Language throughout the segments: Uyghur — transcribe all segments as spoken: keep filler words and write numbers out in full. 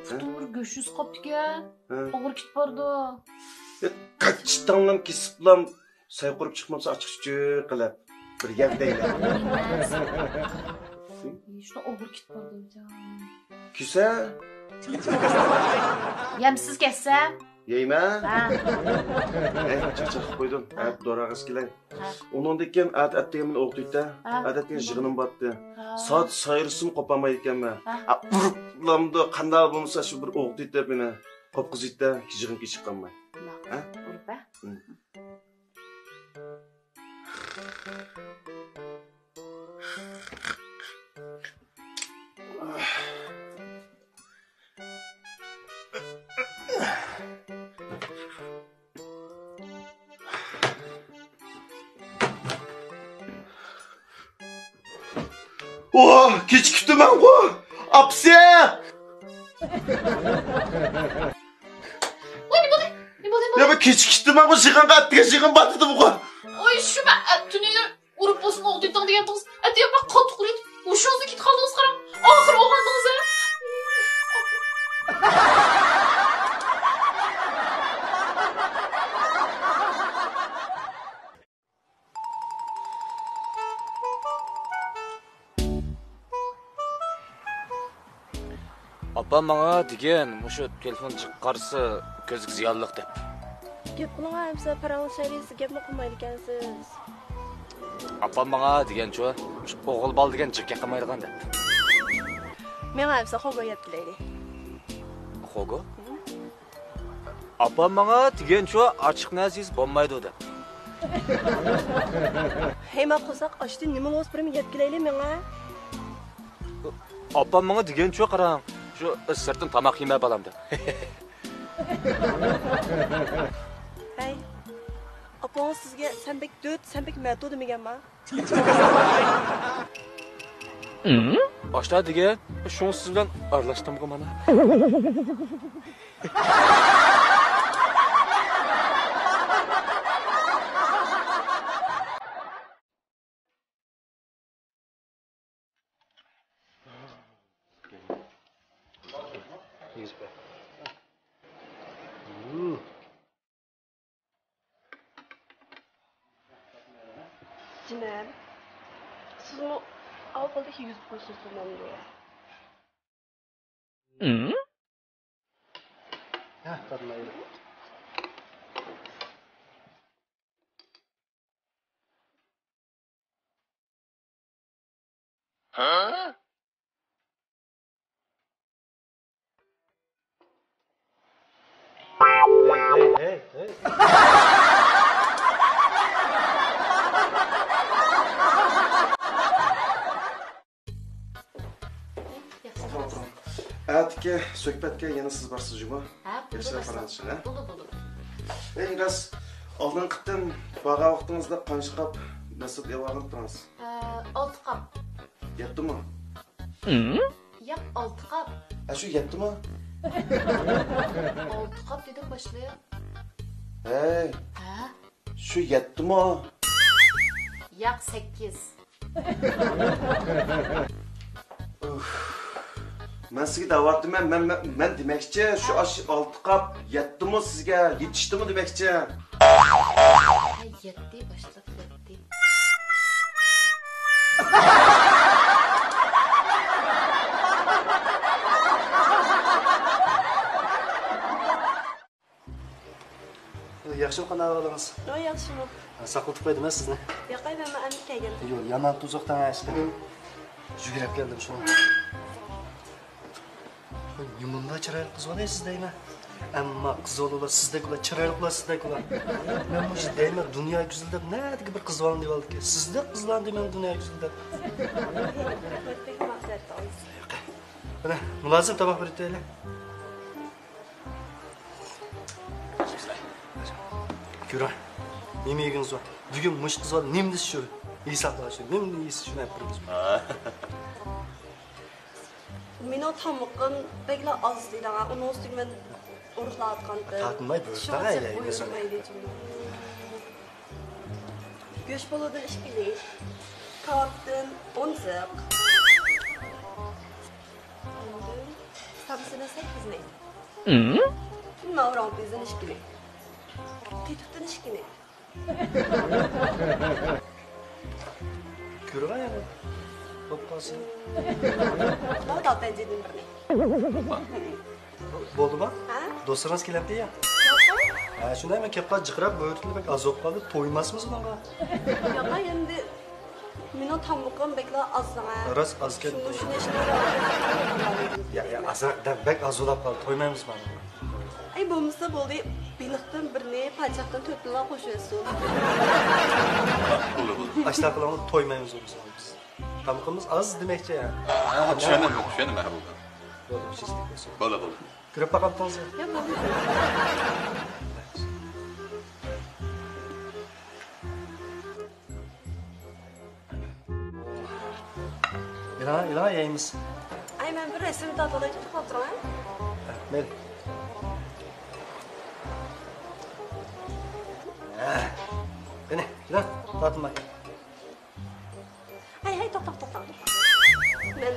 پۇتۇم بىر گۆش يۈز قاپتىكەن. ھە. ئوغرى كېتىپ بارىدۇ. ئە، قاچا تاڭلام كېسىپلام ساي قۇرۇپ چىقمامسا ئاچچىق چۈچۈك قىلىپ بىر يەپ دەيلى. شۇنى ئوغرى كېتىپ بارىدۇ. كۈسە. يەمسىز كەتسە. يەيمەن. ھە. ئەي، چاقچاق قىلىپ قويدۇم. ھە. ئەتە دوراغا كېلەي. ھە. ئۇنىڭدىن كېيىن ئەتە ئەتىگەن مېنى ئوقۇتۇۋېتە. ھە. ئەتە ئەتىگەن يىغىنىم بارتى. ھە. سائەت سايرىسىمۇ قوپالمايدىكەنمەن. ھە. ھە، ئۇرۇپلامدۇ، قانداق بولمىسا شۇ بىر ئوقۇتۇۋېتە مېنى. قوپقۇزۇۋېتە، يىغىنغا كېچىكىپ قالماي. ھە؟ ئۇرۇپ ھە. ۋاھ، كېچىكىپتىمەنغۇ، ئاپىسى! ۋاي، نېمە بولدى؟ نېمە بولدى؟ نېمە بولدى؟ يا، بۇ كېچىكىپتىمەنغۇ، يىغىنغا ئەتىگەن يىغىن بار دېدىمغۇ. ۋاي، شۇ مەن ئەتىنى ئۇرۇپ بولسىمۇ ئوقۇتۇۋېتىڭ دېگەنتىڭىز. ئەتىگەن بەك قاتتىق ئۇرۇپ، ھوشىڭىزدىن كېتىپ قالدىڭىز قاراڭ. ئاخىرى ئوغاندىڭىز ھە. ئاپام ماڭا دېگەن، مۇشۇ تېلېفون جىق قارىسا كۆزگە زىيانلىق دەپ. گەپ قىلىڭا ئەمسە، پاراڭلىشايلى، سىز گەپمۇ قىلمايدىكەنسىز. ئاپام ماڭا دېگەنچۇ، مۇشۇ ئوغۇل بالا دېگەن جىق گەپ قىلمايدىغان دەپ. ماڭا ئەمسە خوگو يەپ كېلەيلى. خوگو؟ ھە. ئاپام ماڭا دېگەنچۇ، ئاچچىق نەرسە يېسە بولمايدۇ دەپ. ھەي، ما قورساق ئاچتى، نېمە بولسا بىرىمۇ يەپ كېلەيلى ماڭا. ئاپام ماڭا دېگەنچۇ، قاراڭ، شۇ سىرتتىن تاماق يېمە بالام دەپ. ھەي، ئاپىڭىز سىزگە سەن بەك دۆت، سەن بەك مەتۇ دېمىگەنما؟ ئاشتا دېگەن، شۇڭا سىز بىلەن ئارىلاشتىمغۇ مانا. جېنىم، سىزمۇ ئاۋۋالدەك يۈزۈپ قويسىڭىز بولمامدۇ؟ ھە، تارتمايلى. ھە؟ ھەي، ھەي، ھەي، ھەي. ئەتىكى سۆھبەتكە يەنە سىز بارسىز جۇمۇ؟ ھە، بولىدۇ، ياخشىراق ئەسلى. پاراڭلىشىڭ، ھە؟ بولىدۇ، بولىدۇ. ئەي، راست، ئالدىنقى قېتىم بارغان ۋاقتىڭىزدا قانچە قاپ مەھسۇلات ئېلىۋالغانتىڭىز؟ ئە، ئالتە قاپ. يەتتىمۇ؟ ياق، ئالتە قاپ. ئە، شۇ يەتتىمۇ؟ ئالتە قاپ دېدىم باشلىق. ھەي. ھە؟ شۇ يەتتىمۇ؟ ياق، سەككىز. ئۇف. مەن سىزگە دەۋاتىمەن، مەن، مەن، مەن دېمەكچى، شۇ ئاش ئالتە قاپ يەتتىمۇ سىزگە، يېتىشتىمۇ دېمەكچى. ھەي، يەتتى، باشلىق، يەتتى. ياخشىمۇ، قانداق ئەھۋالىڭىز؟ ھە، ياخشىمۇ. ساقلىتىپ قويدۇم سىزنى. ياقاي، مەن ئەمدى كەلگەن. ياق، يامان تۇزۇق تەڭ ئەسلى. يۈگۈرۈپ كەلدىم شۇڭا. نېمانداق چىرايلىق قىز بالا سىز دەيمەن. ئەمما قىز بالىلار سىزدەك بولا، چىرايلىقلار سىزدەك بولا. مەن مۇشۇ دەيمەن، دۇنيا گۈزىلى دەپ نەدىكى بىر قىز بالىنى دەۋالدىكى. سىزدەك قىزلارنى دەيمەن دۇنيا گۈزىلى دەپ. رەھمەت، بەك ماقسەت. مانا، مۇلازىم تاماق بېرىپ بېرەيلى. كۆرۈڭ، نېمە يېگىنىڭىز بار؟ بۈگۈن مۇشۇ قىز بار، نېمە دېسە شۇ. ھېسابلىغان شۇ، نېمە يېسە شۇنى ئەپ بېرىمىز. مېنىڭ تامىقىم بەكلا ئاز دېدىڭە، ئۇنىڭ ئۈستىگە مەن ئورۇقلاۋاتقانتىم. تارتىنماي بۇيرۇتاڭ، شۇڭا ئەي، سەن ئەي، بۇيرۇتمايلى جۇمۇ. گۆش پولۇدىن ئىككىلىك، كاۋاپتىن ئون زىق. ئاندىن سامسىنى سەككىزنى. ناۋراڭ بىزدىن ئىككىنى. قېتىقتىن ئىككىنى. كۆرۈڭە يەنە. بولۇپ قالسۇن. بولدى، پەنجىدىن بىرنى. بولدىما؟ ھە؟ دوستلىرىڭىز كېلەمتى يا؟ ھە، شۇنداق مەن كەپ قال جىقراپ، بۆرىتىلىپ بەك ئاز بولۇپ قالدى. تويماسمىز ئۇنىڭغا. ياقا، ئەمدى مېنىڭ تامىقىم بەكلا ئاز دەڭە. راست ئاز كەتتى. شۇنى، شۇنى ئىشلەپ يا، يا، ئازراق دەم بەك ئاز بولاپ قالدى. تويمايمىز مانا. ئەي، بولمىسا بولدى. بېلىقتىن بىرنى، پادىشاھتىن تۆتنىلا قوشۇۋەتسۇن. بولدى، بولدى. ئاشتا قىلىڭ، تويمايمىز بولمىسا بىز. تامىقىمىز ئاز دېمەكچى. ھە، چۈشەندىم، چۈشەندىم، ھە، بولدى. بولدى، شېشتەك بولسۇن. بولدى، بولدى. كۆرۈپ باقامتىڭىز؟ ياق، بولدى. ئېلىڭا، ئېلىڭا يەيمىز. ئەي، مەن بىر رەسىمنى تارتىۋالاي، توختاپ تۇرۇڭ، ھە؟ ھە، مەيلى. ھە، قېنى، ئېلىڭ، تارتىنماي. ھەي، ھەي، توختاڭ، توختاڭ، توختاڭ. مەن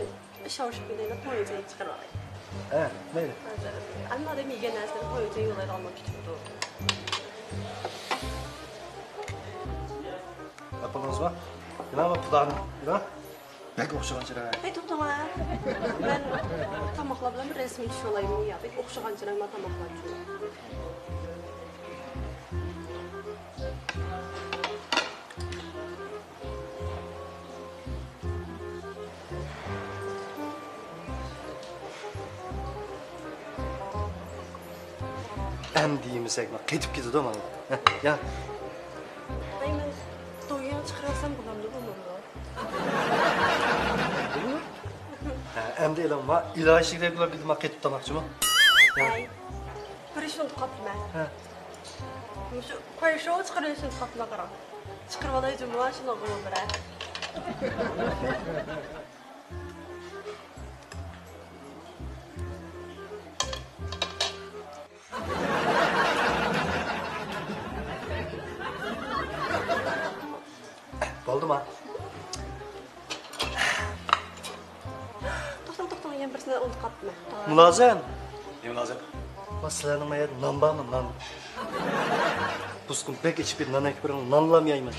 شاۋشۇپ كېتەيلى، پويىزنى چىقىرىۋالاي. ھە، مەيلى. ھازىر. ئەمما ئادەم يېگەن نەرسىنى پويىزنى يوللايدىغان بولۇپ كېتىپتۇ. ئاپىڭىزمۇ؟ مانا بۇ پۇلارنى، مانا. بەك ئوخشىغان چىراي. ھەي، توختاڭ، ھە. مەن تاماقلار بىلەن بىر رەسىمگە چۈشۈۋالايمۇ يا؟ بەك ئوخشىغان چىراي مانا تاماقلار ئۈچۈن. ئەمدى يېمىسەك، قېتىپ كېتىدۇ مانا. يا. ئەي، مەن دويۇڭ چىقىرىۋالسام بولامدۇ، بولمامدۇ؟ ھە، ئەمدى ئېلىڭ، ما ئىلاھىي شېكىلدە بۇلار بىلدى، ما قېتىپ تاماقچىمۇ؟ يا. ئەي، بىر ئىشنى ئۇنتۇپ قاپتىمەن. ھە. مۇشۇ قوي شوۋ چىقىرىۋېلىشنى ئۇنتۇپ قاپتىمەن، قاراڭ. چىقىرىۋالاي جۇمۇ، شۇنىڭغا بولدى. بولدىما؟ توختاڭ، توختاڭ، يەنە بىرسىنى ئۇنتۇپ قاپتىمەن. مۇلازىم! نېمە مۇلازىم؟ ما سىلەرنىڭ ما يەردە نان بارمۇ، نان؟ بۇسقۇم بەك ئېچىپ كېتىپ نان ئەكىپ بېرىڭ، نانلام يەيمەن.